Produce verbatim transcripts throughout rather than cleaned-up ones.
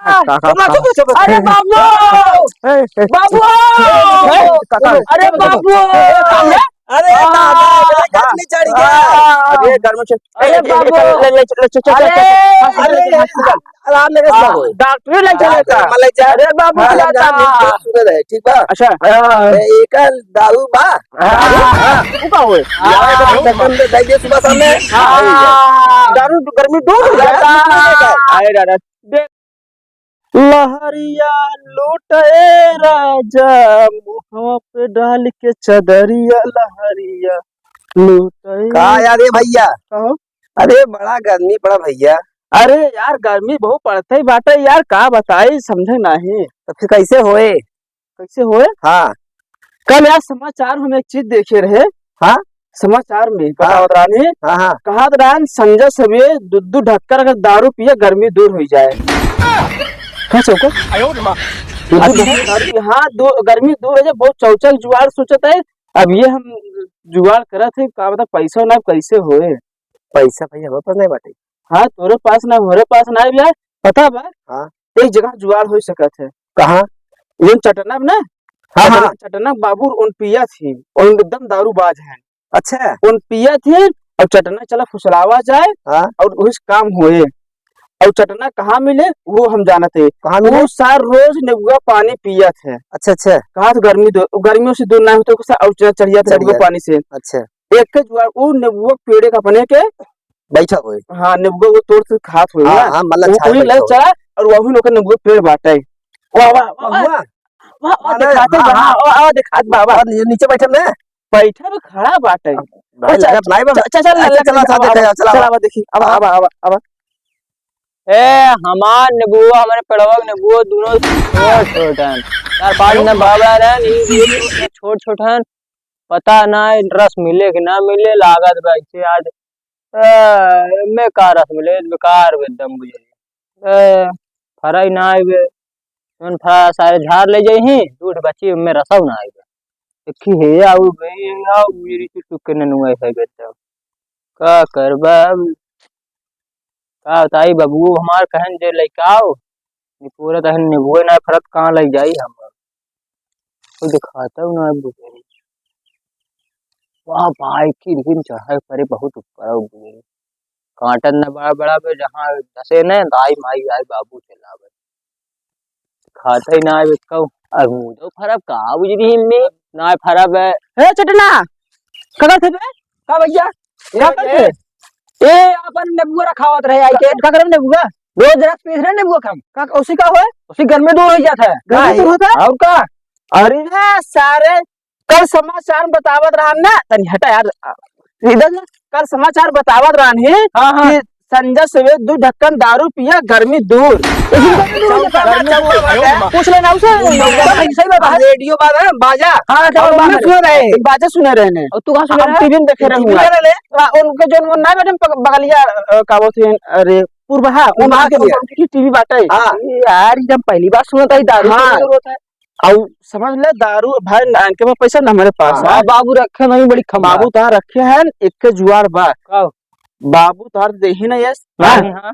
काका, काका, अरे बाबू! ए, ए, बाबू! ए, काका, अरे बाबू! ए, काका, अरे आ, दादा, इतना गर्मी चढ़ गया। आ, अरे गर्मी चढ़, अरे ए, ए, बाबू! ले, ले, ले, चल, चल, चल, अरे, चल, चल, अरे, चल, चल, चल। आराम लगे हाँ, सब। डॉक्टर ले चले हाँ, का? मतलब जा, अरे बाबू, हाँ, जा, जा, जा। सुने रहे, ठीक बा? अच्छा। हाँ। ए, एकर दारू बा? हाँ। हाँ। उ का होए? यार, तो हाँ। ढक्कन दे, दे दे सुबह सामने। हाँ। हाँ। दारू गर्मी दूर हो जाए। हाँ। अरे दादा, दे। लहरिया लूटे राजा, मुहवा पे डाल के चदरिया, लहरिया लूटे। का यार, ए भैया? कहो। अरे, बड़ा गर्मी पड़ा भैया। अरे यार, गर्मी बहुत पड़त ही बाटे यार, का बताई, समझे नाही। तो फिर कैसे होए? कैसे होए? हाँ। कल यार, समाचार में हम एक चीज देखे रहे। हाँ? समाचार में हाँ। बतावत रहन, हाँ, हाँ। कहत रहन, संझा सवेरे दू दू ढक्कन अगर दारू पिए, गर्मी दूर हो जाए। का चौका? दू दू ढक्कन दारू पिए, हाँ, दू, गर्मी दूर हो जाए, बहुत चौचक जुआर सोचत है। अब ये हम जुआर करत है, का बता, पैसा ना कैसे होए? पैसा भैया हमरे पास नहीं बाटे। हाँ, तोरे पास ना, हमरे पास ना भी है। पता बा? हाँ। एक जगह जुआर हो सकत है। कहाँ? ये चटना ना? हाँ, हाँ। चटना, चटना बाबू उन पिया थी, और एकदम दारूबाज है। अच्छा। उन पिया थी, और चटना चला फुसलावा जाए, हाँ। और उस काम होए। और चटना कहाँ मिले, वो हम जानत है। कहाँ मिले? वो सार रोज नेबुआ पानी पियत है। अच्छा, अच्छा। कहा तो गर्मी दो, गर्मियों से दूर ना होते, गुस्सा और चढ़, चढ़ जाते चढ़ नेबुआ जाते। पानी से। अच्छा। एक के जुआर, उ नेबुआ पेड़े का अपने के बैठा होए। हाँ, नेबुआ वो तोड़ के खात होए हाँ, ना। हाँ, मतलब वो छाए वही बैठा ले होए। चला और वही लोग के नेबुआ पेड़ बाटे। वाह, वाह, वाह, वाह। वाह, वाह, वाह, दिखाते हाँ, बा, हाँ। वाह, वाह, दिखात बा, वाह। और ये नीचे बैठे में? बैठे में खड़ा बाटे। भाई, अच्छा, लगत नहीं बा। अच्छा, चल, अच्छा, लल्ला चला, के चला, दिखावा, देखा जाओ, चला। चला, आवा, देखी, आवा, हाँ। आवा, आवा, आवा। ए, हमार नेबुआ, हमारे पेड़वा के नेबुआ, दोनों छोट छोट हन। चार पाँच ने बाबा रहन, ई, ई छोट छोट हन। पता ना, रस मिले कि ना मिले, लागत बा ऐसे आज। ए, एमे का रस मिले, बेकार बा एकदम बुझे। ए, फराई ना आइबे। जौन फरा सारे झाड़ ले जाई ही, दूध बची, ओमे रसौ ना आइबे। देखी हे, आऊ गई, आऊ मेरी चुचुक के ननुआ है बेटा। का करबा अब? का बताई, बबुओ हमार कहन जे लइका आओ, निपोरा तहन निबुए ना फरत, कहाँ लइ जाई हम? कोई दिखाता हूँ ना बुझे। वाह भाई, किरकिन चढ़ाई परे बहुत ऊपर है बुझे। काटन न बड़ा बड़ा बे, जहाँ दसे न दाई माई आए बाबू चलावे। खाते ही ना आए इसका। अब मुदो फरब का बुझ रही में? ना फरब है। ए चटना, का करत बे? का भैया? ए का करत भैया। बे? ए अपन नेबुआ रखावत रहे आई के। का करब नेबुआ? रोज रस पीस रहे नेबुआ खाम। का उसी का होए? उसी गर्मी दूर हो जाता है। गर्मी दूर होता है? और का? अरे सारे कल समाचार में बतावत रहन ना, तनी हटा यार, इधर ना, कल समाचार बतावत रहन ही हाँ, हाँ। कि संजय सुबेद दू ढक्कन दारू पिया, गर्मी दूर। लेकिन गर्मी दूर होता है। गर्मी दूर होता है। पूछ लेना उसे, सही बात है। रेडियो बात है, बाजा। हाँ, अच्छा, और बाजा हमने सुना रहे। बाजा सुने रहे ने। और तू कहाँ सुने हम रहे? टीवी में देखे रहे टीवी हुआ। में रहे। हाँ, उनके जो वो ना मैडम पग-, बगलिया, अ, का बोलते हैं, अरे, पूर्वा, हाँ, पूर्वा उनके के लिए। उनकी टीवी बाटे। हाँ। ये यार, ये हम पहली बार सुना था, ये दारू हाँ। पीने होता है। अउ समझ ले, दारू भाई, ना इनके पास पैसा, ना हमारे पास, हाँ, हाँ। बाबू रखे नहीं, बड़ी खम बाबू बात। तहाँ रखे हैं, एक के जुआर बा। का? बाबू तोहार देही ना, यस? हाँ, हाँ। हाँ।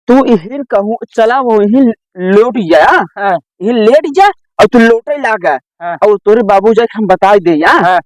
तू इहिन कहूँ, चला वो इहिन लौट जा, हाँ। इहिन लेट जा, और तू लौटे लागा। हाँ। और तोरे बाबू जाके हम बताई दे, या? हाँ।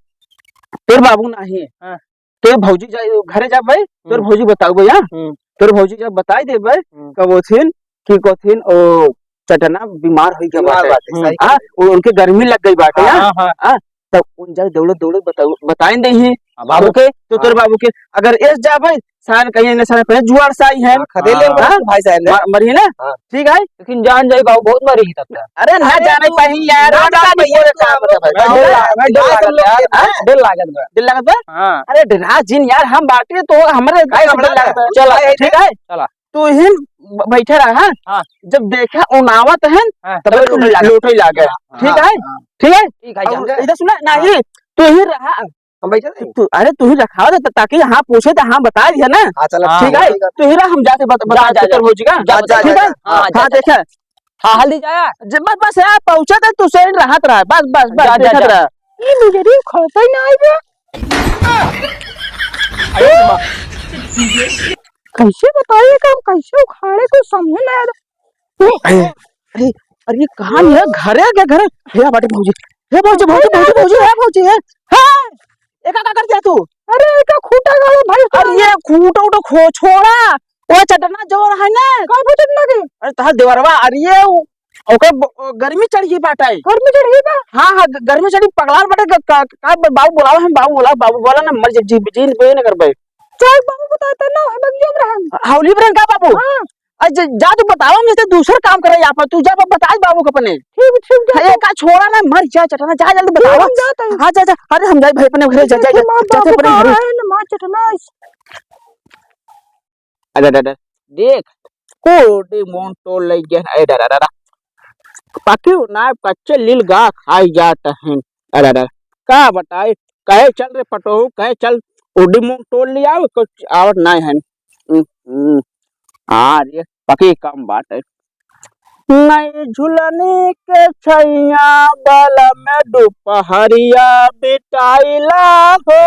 तोर बाबू नाही। हाँ। तोर भौजी जाए, घरे जाबे, तोर हम्म। भौजी बताबे, या? हम्म। तोर भौजी जब बताई देबे, हम्म। कबोथिन, कि कथिन, ओ, चटना बीमार होई गया बीमार बाटे। बाटे, सही हाँ, कहले। वो उनके गर्मी लग गई बाटे, हाँ, हाँ? हाँ, हाँ। हाँ, तब उन जाए दौड़त, दौड़त बताऊ, बताइन दे ही। हाँ, बाबू के? तो तोर हाँ। बाबू के, अगर एस जाबे, सारे कहीं ने सारे पहले जुआर साई है। हाँ, खदेड़ ले हाँ। उनको भाई साहब ने। म-, मरी ना? हाँ। ठीक है? लेकिन जान जाई बाबू, बहुत मरी ही तब तक। अरे ना अरे जाने तू कहीं यार, ना ना जाने जाने ये ये क्या क्या बता भाई। मैं डर लाग-, मैं डर भाई लागत तुम लोग यार, के हाँ, डर लागत बा। डर लागत बा? हाँ। अरे डरा जिन यार, हम बाटे तो हमरे काहे से डर डरा? लागत बा। चला, भाई, ठीक है? चला। तू ही ब-, बैठे रहा, हाँ? हाँ। जब देखा उनावत है, हाँ, तब तब तू लूटे लागे। लूटे लागे। हाँ, ठीक हाँ, है? हाँ। ठीक है? ठीक है, और जान दे। इधर सुना, हाँ। नहीं, तू ही रहा। हम बैठे रहे। तू, अरे तू ही रखा दे, ताकि हाँ पूछे तो हाँ बता दिया ना। हाँ, चलो, हाँ। ठीक है? ठीक है। तू ही रहा, हम जाके बत-, जा, बता जा, देते जा। हो जी का। जा, जा, ठीक जा, है? जा। हाँ, हाँ, जा, जा। देखा। हाँ, हल्दी जाया। जे बस, बस यार, पहुँचे तक तू सही रहत रहा। बस, बस, बस, जा, जा, देखत जा। रहा। ई बुझरी खाता ही ना आई बे। कैसे बताइए कि हम कैसे उखाड़े, कुछ समझे ना आ रहा। अरे, अरे, अरे, कहाँ है? घरे है क्या? घरे? हे बाटे भौजी। हे भौजी, भौजी, भौजी, भौजी, हे भौजी, हे। हे! एका का कर दिया तू? अरे, एका खूटा गाड़ो भाई, अरे, ये खूटा उटा खो-, छोड़ा। वो चटना जोर है ना? का वो चटना के? अरे, तहार देवरवा, अरे, ये उ-, ओकर ब-, गर्मी चढ़ गई बाटे। गर्मी चढ़ गई बा? हाँ, हाँ, ग-, गर्मी चढ़ी, पगलाल बाटे, क-, का, का ब-, बाबू बुलावा हम, बाबू बुलावा, बाबू बोला ना, मर जा, जी, जी, बे न करबे। चल, बाबू बताता ना, हम क्यों रहन? हौली बरन का बाबू? हाँ। अरे, ज-, जा तू बतावा, हम जैसे दूसर काम करे यहाँ पर, तू जा ब-, बता बाबू को अपने। ठीक, ठीक, जा अरे, तू। का छोड़ा ना, मर जा, चटना, जा जल्दी ठीक, बतावा। हम जाते हैं। हाँ, जा, जा, अरे, हम जाए भाई अपने घरे, जा, जा, जा, ठीक, माँ, जा, जा बाबू अपने कहाँ घरे। है ना, माँ चटना? अरे, अरे, अरे, देख, कोडी मोन टोल लई गए। अरे, अरे, अरे, अरे। पकी ना, कच्चे लील गा खाई जात हैं। अरे, अरे, का बताई, कहे चल रे पटोहू, कहे चल, कोडी मोन टोल ले आओ, कुछ आवत नाय है। हम्म, हम्म। हाँ रे, पकी कम बात है। नई झुलनी के छैया बलम दुपहरिया बिताइला हो,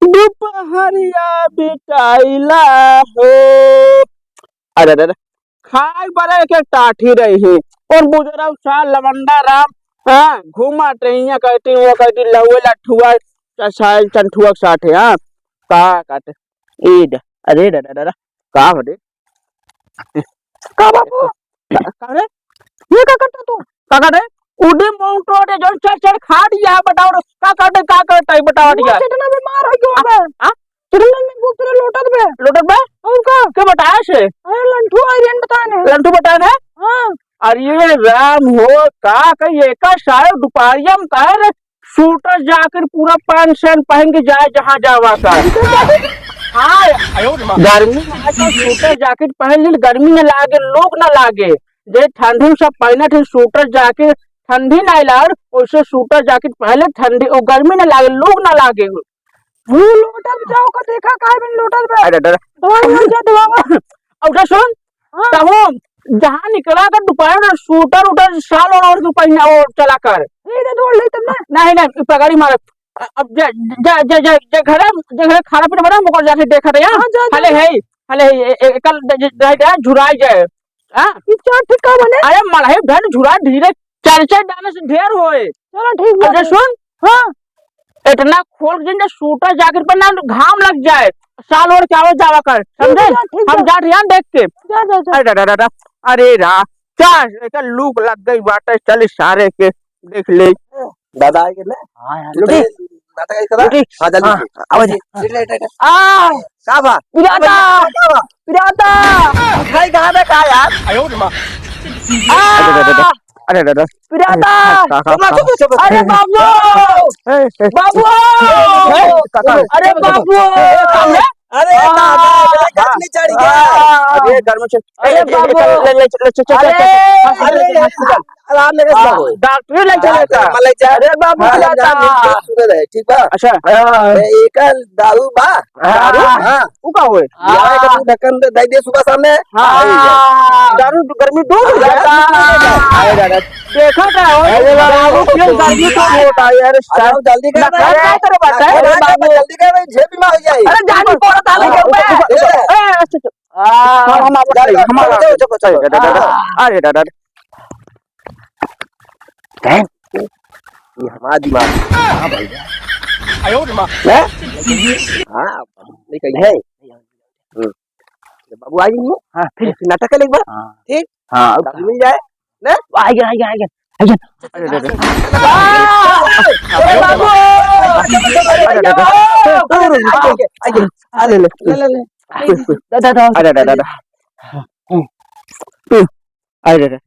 दुपहरिया बिताइला हो। अरे, अरे, अरे, खाए बरे के टाठी रही है। और बुजुर्ग साहब लवंडा राम, हाँ, घूमत रही है, कहती वो कहती लहुए लठुआ, चसाइल चंठुआ के साथ है, हाँ, का काटे, ई द-, अरे, द-, द-, द-, द-, का हो रे? का बाबू? का, का रे? ये का करता तू? का करता है? उडी माउंट रोड है, जौन चढ़ चढ़ खा दिया है, बताओ रे, का करता है, का करता है, बताओ वो दिया। चटना बीमार हो गया बे। हाँ? चटना में वो पूरा लोटत बे। लोटत बे? और का? के बताया से? अरे लंठू आई रेन बताने। लंठू बताने? हाँ। अरे राम हो, का कही, एका सारे दुपहरिया में कहे रे, सूटर जैकेट पूरा पैंट शर्ट पहन के जाए जहाँ जावा का। हाँ, गर्मी में आजकल सूटर जैकेट पहन ली, गर्मी न लागे, लू न लागे। जे ठंडी में सब पहनत है सूटर जैकेट, ठंडी ना लाग, वैसे सूटर जैकेट पहले ठंडी, ओ गर्मी न लागे, लू न लागे। वो लोटल जाओ का देखा, काहे बिन लोटल बा? अरे, अरे। दवाई हो जा, दवा। और सुन, हाँ। तब जहाँ निकला कर दोपहर में सूटर उटर, साल और, और तू पहना वो चला कर। ये दे दो, ले तब ना। नहीं, नहीं, पगड़ी मार। अ-, अब जे, जे, जे, जे, जे घरे, जे घरे खाना पीना बना, मुकर जाके देखा रे, हाँ? हाँ, जा, जा, हले जा। है, हले है, ए-, ए-, कल दे, दे, दे, दे, झुराई जाए। हाँ? ये चार ठे का बने? अरे, मड़हे भैन झुरा धीरे, चार चार दाने से ढेर होए। चलो, ठीक बा। अच्छा, सुन। हाँ। इतना खोल के जिन सूटर जैकेट पर ना घाम लग जाए, साल और क्या हो जावा कर, ठीक समझे? बा, ठीक हम बा। जा रहे हैं देख के। जा, जा, जा। अरे, रा, रा, रा, रा। अरे, रा, क्या एकर लूक लग गई बाटे, चल इस सारे के देख ले। दादा आए के ना? हाँ यार। लुटी। दादा का करा? लुटी। हाँ, जल्दी हाँ, से। आवाज। जी, जी, जी, जी। आ! का बा? पिराता! का बा? पिराता! भाई, कहाँ बे, का यार? आयो रे माँ। आ! अरे, अरे, अरे, अरे। पिराता! अरे, का, का, का, का? अरे बाबू! ए, ए, बाबू! ए, काका। अरे बाबू! ए, का है? अरे आ! दादा, अरे गर्मी चढ़ गया। आ! अरे गर्मी चढ़, अरे ए, ए, बाबू! ले, ले, ले, ले, चल, चल, चल, अरे! चल, चल, चल, अरे! चल, चल, चल। आराम से हाँ, बाबू। डॉक्टर ले चला हाँ, था। मतलब जा। अरे बाबू, हाँ, चला जा, था। सुने रहे, ठीक बा? अच्छा। हाँ। ए, एकर दारू बा? हाँ। दारू? हाँ। उ का होए? यार, एक हाँ। ढक्कन दे, दे दे सुबह सामने। हाँ। अरे यार। दारू तो गर्मी दूर हो अरे जाए। दादा। अरे दादा। देखा का हो? अरे बाबू, दारू क्यों गर्मी दूर होता है यार? अरे जल्दी कर ना, रे। अरे, अरे बाबू। जल्दी कर रे, झेप में हो जाए। अरे जानी पड़ता है, अरे, लेकिन ऊपर, ऊपर, ऊपर। ए, अच्छा, अच्छा। आ, हम, हम, हम, जा, जा, हम, हम, जा, जा, जा, जा। अरे दादा। हैं? ये हमारा दिमाग है। हाँ भैया। आयो रे माँ। हैं? हाँ, नहीं कहीं है। हम्म। ये बाबू आ गई है। हाँ, फिर? फिर नाटक कर ले एक बार। हाँ। ठीक? हाँ, बाबू मिल जाए। ना? आ गया, आ गया, आ गया, आ गया। अरे, अरे, अरे। आ! अरे बाबू! अरे, अरे, अरे। अरे, ले, ले, ले। दा, दा, दा। अरे, अरे, अरे, अरे। अरे, अरे।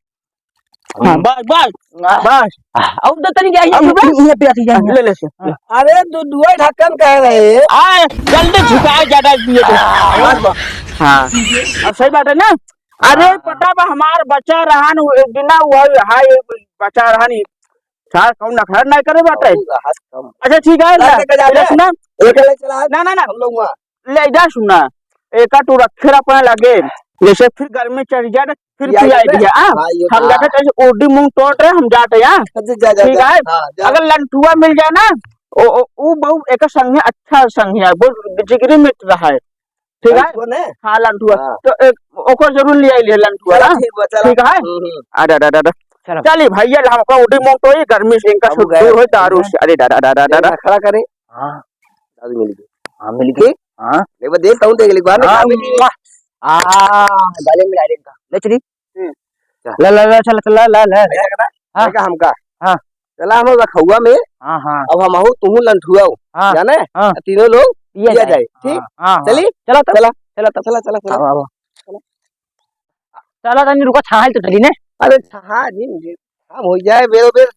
हाँ, बस, बस, बस। अब तो तनी यही अब है। ये पे आती जाए। ले, ले से। अरे, दू, दुआ ढक्कन कह रहे। आ, जल्दी झुकाए ज्यादा दिए तो। बस, बस। हाँ। अब सही बात है ना? अरे, हाँ। पता बा, हमार बच्चा रहन, बिना हुआ, हाय, बच्चा रहन, सार कौन नखरा नहीं करे बाटे। अच्छा, ठीक है, ना, लेके जा ले, ले। सुना। एक ले चला। ना, ना, ना। हम लोग वहाँ। ले जा सुना, एका तू रखे अपना लगे, जैसे फिर गर्मी चढ़ जाए तो फिर पिया पिया दे। दिया, हाँ? हाँ, ये हम हाँ। जाते हैं, ओडी मुंह तोड़ रहे, हम जाते हैं, हाँ? अच्छा, जा, जा, ठीक जा। है? हाँ, जा। अगर लंठुआ मिल जाए ना, ओ, ओ, ऊ बहुत एक संग है, अच्छा संग है, बहुत जिगरी मित्र है। ठीक है? लंठुआ ने? हाँ, लंठुआ। हाँ। तो एक, ओकर जरूर ले आई ले लंठुआ, चला, हाँ? ठीक बा, चला। ठीक है? हम्म, हम्म। अरे, अरे, अरे, अरे। चलो। चली भैया, हमका उडी मोटो ही गर्मी से इनका हम छुट्टी गए। होई दारू से। अरे, अरे, अरे, अरे, अरे। खड़ा करे। हाँ। दारू मिल गई। हाँ, मिल गई। ठीक? हाँ। ले बा, दे, तू देख ले, बाहर निकाल हाँ, दे। मुआ। आ, गले मिला दे इनका। ले चली। हम्म। चल। ला, ला, ला, चल, चल, ला, ला, ला। भैया का ना? हाँ। भैया का हमका। हाँ। चला हम रखौआ में। हाँ, हाँ। अब हम आहू, तुहू लंठुआ हो। हाँ। जाने? हाँ। तीनों लोग पिया पिया जाए। जाए, ठीक? हाँ, हाँ, हाँ। चली? चला तब। चला। चला तब। चला, चला, चला। आवा, आवा। चला। चला तनी रुका, छाहल तो चली ने। अरे छाहा जी, मुझे काम हो जाए, बेरो बेर।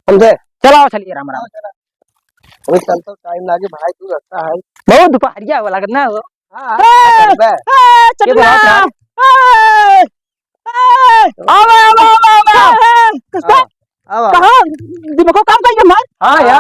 समझे? चला, आओ, चलिए, राम, राम। अभी चलता टाइम लागे भाई, तू रस्ता है। बहुत दोपहरिया वाला ना हो। हाँ, ए, का करबे? ए, ये चटना। बोला था। ए, ए, आवा, आवा, आवा, आवा। ए, ए, हाँ, आवा। कहाँ? दिमाग को काम करिए हमार। हाँ, या।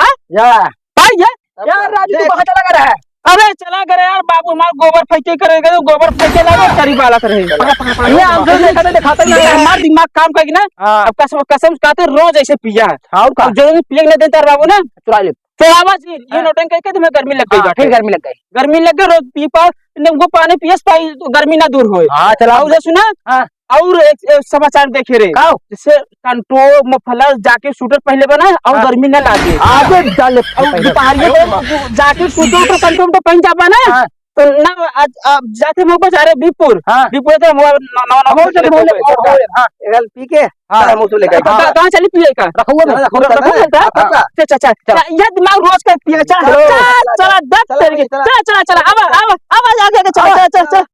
हाँ? या। भाई, ये तब यार, का? राजू, तू देख। कहाँ चला गया है? अरे, चला गया यार, बाबू, हमार गोबर फेंके करे गए, गोबर फेंके लगे, चरी वाला करे। चला। पकड़, पकड़, पकड़। ये हम तो देखा तो दिखाता ही नहीं है। हमार दिमाग काम करेगी ना। हाँ। अब कसम, कसम से कहते रोज ऐसे पिया है। हाँ, और का? अब जो भी पिए के नहीं देता बाबू ना। चुरा ले। तो आवाज ये, ये हाँ। नौटंकी करके तुम्हें गर्मी लग गई हाँ, बाटे। फिर गर्मी लग गई। गर्मी लग गई, रोज पी पा, इन्हें वो पानी पियस पाई, तो गर्मी ना दूर होए। हाँ, चला। और उधर सुना? हाँ। और एक, एक समाचार देखे रे। का? जैसे कंट्रो, मफलर, जैकेट, स्वेटर पहले बना और हाँ। गर्मी ना लागे। आगे डाले और पहले। दोपहरिया को जैकेट, स्वेटर, उटर, कंट्रो, उटर पहन जाबा ना, हाँ। तो ना, आज, अब जाते मौका जा रहे बीपुर। हाँ। बीपुर तो मौका नौ, नौ, नौ हो, बजे चलो, हो, लेके हो, हो, हाँ। एक पी के हाँ। चल, हम उसको लेके हाँ। कहाँ, कहाँ चली पिए का? रखौआ में। रखौआ में, रखौआ में का? हाँ। चल, चल, चल। चल। चल, ये दिमाग रोज का पिए, चल, चलो। चल, चल, चल, दस चल, तेरे के। चल। चल, चल, चल, अब, अब, अब आगे, आगे, चल, आवा, चल, चल, चल।